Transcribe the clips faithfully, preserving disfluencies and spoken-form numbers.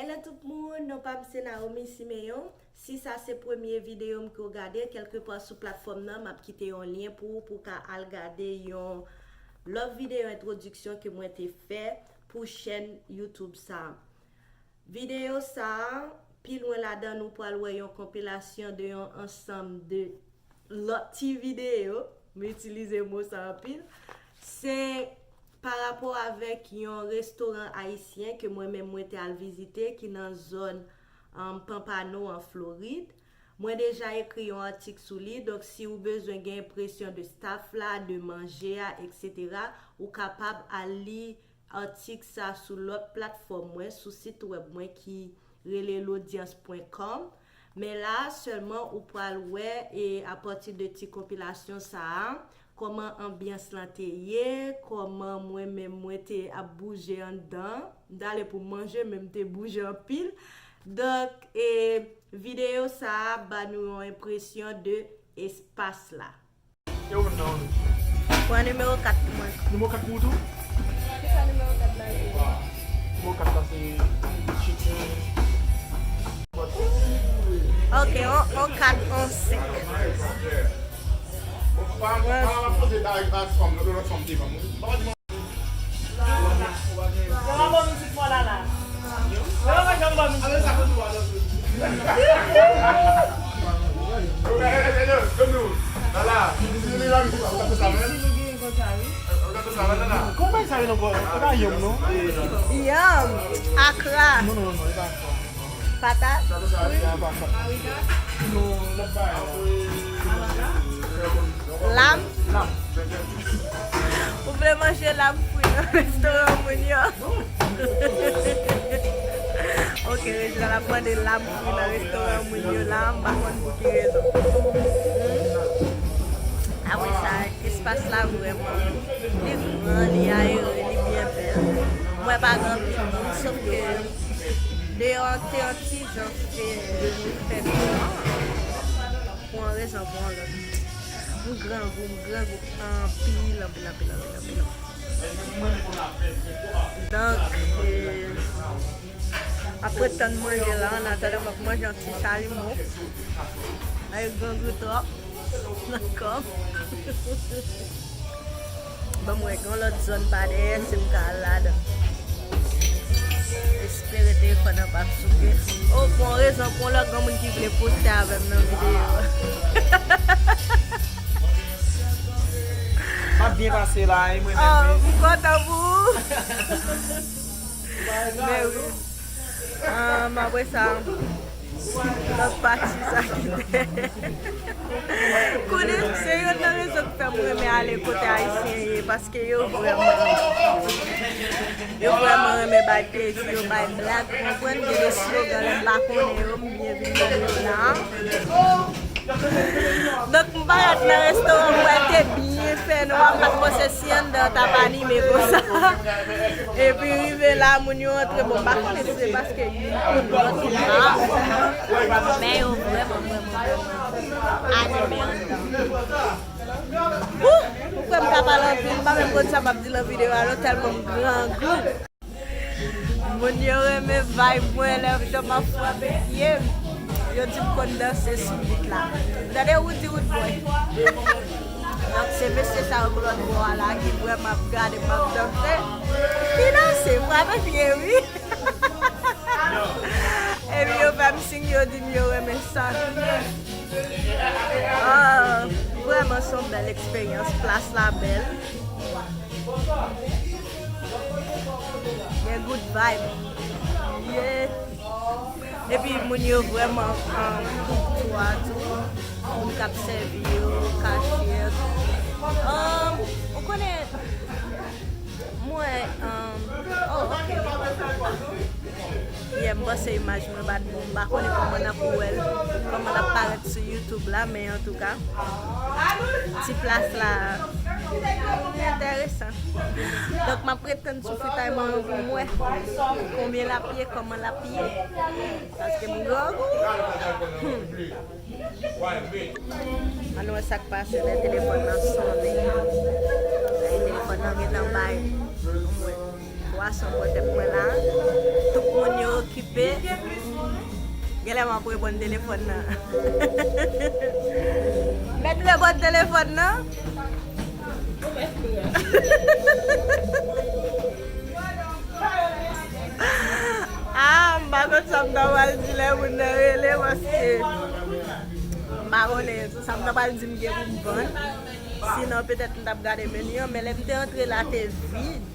Hello tout moun, non pa m se Naomi Simeon. Si sa se premye videyo m ke w gade, kèlkepa sou platfòm nan, m ap kite yon lyen pou ou pou w ka al gade yon lòt videyo entwodiksyon ke mwen te fè pou chèn YouTube sa a. Videyo sa a, pi lwen ladan nou pral wè yon konpilasyon de yon ansanm de lòt ti videyo, m itilize mo sa anpil, se pa rapò avèk yon restoran ayisyen ke mwen menm mwen te al vizite ki nan zòn, um, Pampano an Florid. Mwen deja ekri yon atik sou li, donk si w bezwen gen enpresyon de staff la, de manje a, etsetera, ou kapab al li atik sa sou lòt platfòm mwen, sou sit wèb mwen ki rele lodyans pwen kòm. Men la a sèlman ou pral wè, e apati de ti konpilasyon sa a, kòman anbyans lan te ye, kòman mwen menm mwen te ap bouje anndan. M t ale pou m manje, men m te bouje anpil. Donk, e, videyo sa a ba nou yon enpresyon de espas la. Yo, non. Pran nimewo kat pou mwen. Nimewo kat pou ou tou? Kisa nimewo kat la ye? Nimewo kat la se chicken. Ok, on, on kat, on sik. Mwen, Kòman sa rele ankò? E pa yanm, non? Yanm, akra. Non, non, non, non, e pa akra. Patat, fri. Lam. Ou vle manje lam fri nan restoran moun yo? Ok, Reginald ap mande lam fri nan restoran moun yo la, m pa konn pou ki rezon. Apre sa, espas la vrèman, li gran, li ayere, li byen bèl. Mwen pa gen anpil moun, sof ke deyò an te yon ti jan fè, fè fè nwa. Pou yon rezon, pou yon lòt. M grangou, m grangou anpil, anpil, anpil, anpil, anpil. Donk, e, apre tann manje la, an atandan m ap manje yon ti chalimo. Ay, grangou twòp nan kò m. Ban m wè, gen yon lòt zòn pa dèyè, si m ka al ladan. Espere telefòn nan p ap souke. O, pou yon rezon, pou yon lòt granmoun ki vle poste avè m nan videyo a. M ap byen pase la, e mwen menm, oh, wi. M kontan pou ou. Men wi. Ah, m apre sa, lòt pati sa ki dèyè. Konnen, se youn nan rezon ki fè m renmen ale kote ayisyen ye, paske yo vrèman, yo vrèman renmen bay plezi, yo bay blag, ou konprann, gen de slogan, lè m pa konnen yo, m byen vin nan yo la. Donk, m parèt nan restoran, m wè l te byen fè nwa, m pa t panse si anndan an t ap anime konsa. Epi rive la, moun yo antre, bon, m pa konnen si se paske youn konn lòt ou pa, men yo vrèman, vrèman, vrèman anime anndan. Wouh! Ou kwè m ka pale anpil, m pa menm konn sa m ap di nan videyo a non, tèlman m grangou. Moun yo renmen vibe mwen, lè jan m ap frape pye m. Yo di m konn danse sou beat la. Tande Woody Woodboy. Donk, se mesye sa yo lòt bò a la ki vrèman ap gade m ap danse. Ki danse, frape pye, wi. Epi yo fè m siy, yo di m yo renmen sa. Ah, vrèman, se yon bèl eksperyans. Plas la bèl. Gen good vibe. Yeah. Epi moun yo vrèman, um, kourtwa tou. Moun k ap sèvi yo, kachèt. Um, ou konnen, mwen, um, oh, ok. Yeah, m panse imaj mwen pa t bon. M pa konnen kòman n ap wè l, kòman l ap parèt sou YouTube la, men antouka, ti plas la enteresan. Donk, m ap ret tann soufritay mwen an pou m wè konbyen l ap ye, kòman l ap ye. Paske m grangou. Hmm. Ann wè sa k pase lè telefòn nan sonnen. Lè telefòn nan gentan bay. Ann wè. Pwason bò tèt mwen la. Tout moun yo okipe. M ap reponn telefòn nan. Mèt reponn telefòn nan. Ah, m pa konn sa m ta pral di lè moun nan rele, paske m pa konnen sa m ta pral di m gen pou m vann. Sinon, petèt m t ap gade meni an, men lè m te antre la, te vid.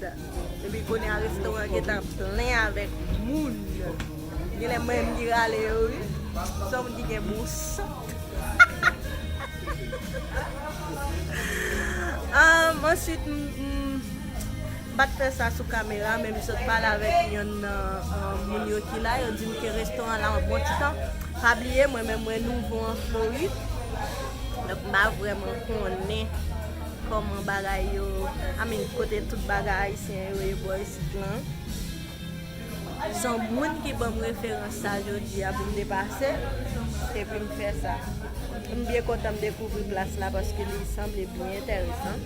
Epi kounye a, restoran an gentan plen avèk moun. Genlè mwen menm ki rale yo, wi. Se yon moun ki gen bon sant. Um, answit, m, m, m pa t fè sa sou kamera, men m sot pale avèk yonn nan, um, moun yo ki la. Yo di m ke restoran la yon bon ti tan. Pa bliye, mwen menm, mwen nouvo an Florid. Donk, m pa vrèman konnen kòman bagay yo, I mean, kote tout bagay ayisyen yo ye bò isit lan. Se yon moun ki ban m referans sa jodi a pou m te pase, epi m fè sa. M byen kontan m dekouvri plas la paske li sanble byen enteresan.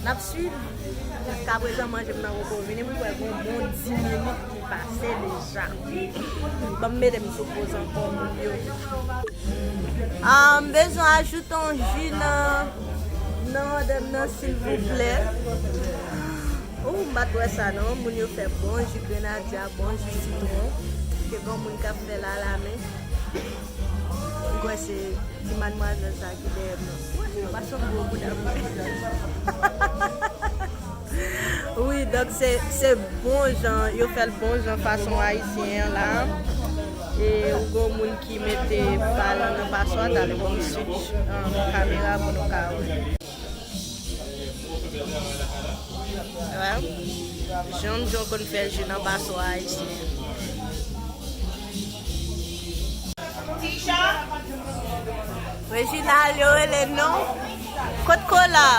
N ap swiv. Jiskaprezan, manje m nan poko vini, m kwè gen yon bon dis minit ki pase deja. Ban m mete m sou poz ankò, moun yo. Ah, m bezwen ajoute yon ji nan, nan òdè m nan, silvouplè. Ou, m pa t wè sa non. Moun yo fè bon ji grenadya, bon ji sitwon. Ke gen moun k ap fè l alamen. M kwè se ti madmwazèl sa ki dèyè m nan. Wè, yo pa sot gwo bouda mwen. Wi, donk se, se bon jan, yo fè l bon jan fason ayisyen an la. E ou gon moun ki mete pa l nan paswa, talè bon m switch, um, kamera pou nou ka wè. Wè. Jan John konn fè ji nan paswa ayisyen. Reginald, yo rele non. Kot kola?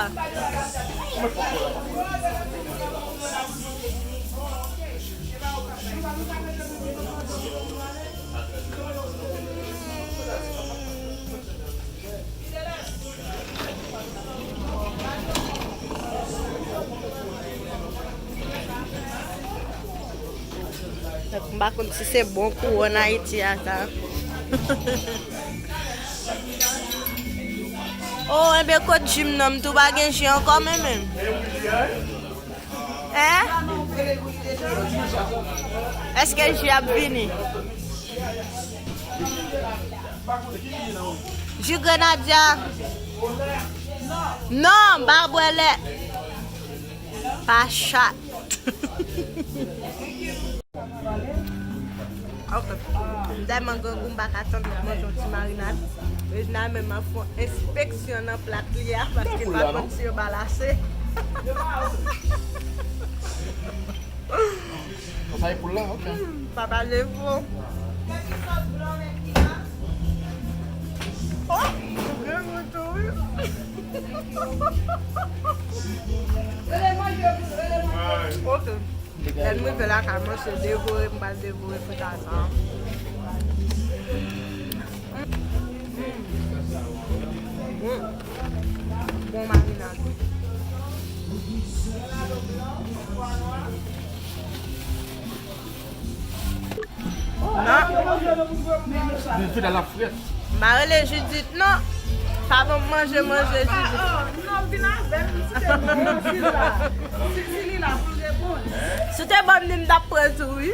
M pa konn si se bon kouwòn Ayiti a sa. Oh, enben kot ji m nan, m tou pa gen ji ankò menm menm. Hein? Èske ji ap vini? Ji grenadya. Non, m pa bwè lè. Pa chat. Ok. M tèlman grangou, m pa ka tann pou manje yon ti marinad. Reginald menm ap fè yon enspeksyon nan plat li a, paske l pa konn si yo ba l ase. Sa e poul la, ok. Hmm, papa Levo. Oh, ou gen gou tou, wi. Ok. Lè m rive lakay mwen, se devore m pral devore frikay sa. Mm. Mm. Bon marinad. Non. Li fè la frèt. M pa rele Judith non. Pa ban m manje, manje Judith. Non, vin avè m, si te bon, di la. Si, si li la pou l reponn. Si w te ban m li, m t ap pran tou, wi.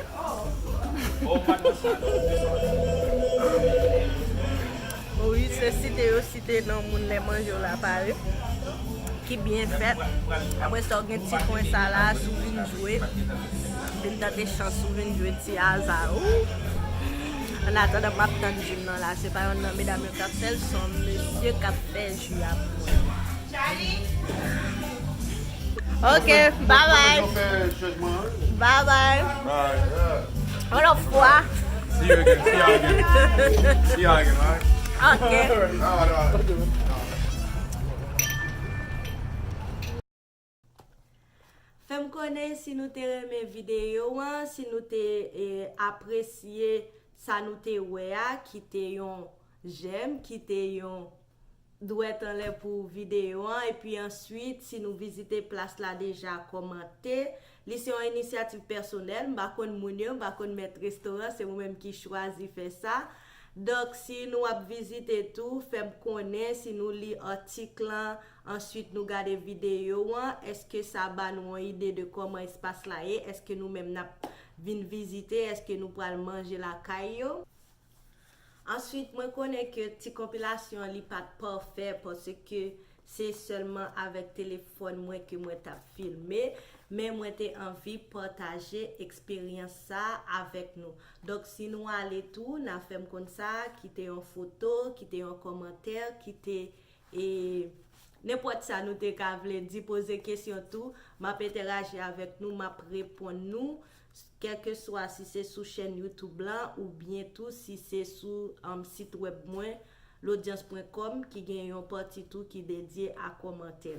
Wi, se site yo site non moun lè manje w la pare. Ki byen fèt. Apre sa, w gen ti kwen sa la, si w vin jwe. Vin tante chans ou vin jwe ti aza ou. Annatandan, m ap tann ji m nan la. Se pa yonn nan medam yo k ap fè l, se yon mesye k ap fè ji a pou mwen. Ok, bye bye. Bye bye. Yon lòt fwa. See you again. See you again. See you again, alright? Ok. Alright, alright. Fè m konnen si nou te renmen videyo an, si nou te, eh, apresye sa nou te wè a, kite yon jèm, kite yon dwèt anlè pou videyo an, epi answit, si nou vizite plas la deja, kòmante, Li se yon inisyativ pèsonèl, m pa konn moun yo, m pa konn mèt restoran, se ou menm ki chwazi fè sa. Donk, si nou ap vizite tou, fè m konnen, si nou li atik lan, answit nou gade videyo an, èske sa ba nou yon ide de kòman espas la ye? Èske nou menm n ap vin vizite? Èske nou pral manje lakay yo? Answit, mwen konnen ke ti konpilasyon an li pa t pafè paske se sèlman avèk telefòn mwen ke mwen t ap filme, men mwen te anvi pataje eksperyans sa a avèk nou. Donk, si nou ale tou, n a fè m konn sa, kite yon foto, kite yon kòmantè, kite e nenpòt sa nou te ka vle di, poze kesyon tou, m ap entèraji avèk nou, m ap reponn nou, kèlkeswa si se sou chèn YouTube lan oubyen tou si se sou um, sit wèb mwen, lodyans pwen kòm, ki gen yon pati tou ki dedye a kòmantè.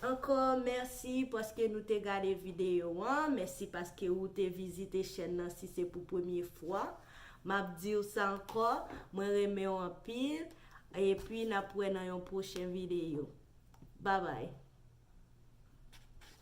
Ankò, mèsi paske nou te gade videyo an. Mèsi paske ou te vizite chèn nan si se pou premye fwa. M ap di w sa ankò, mwen renmen w anpil. Epi n ap wè nan yon pwochen videyo. Babay.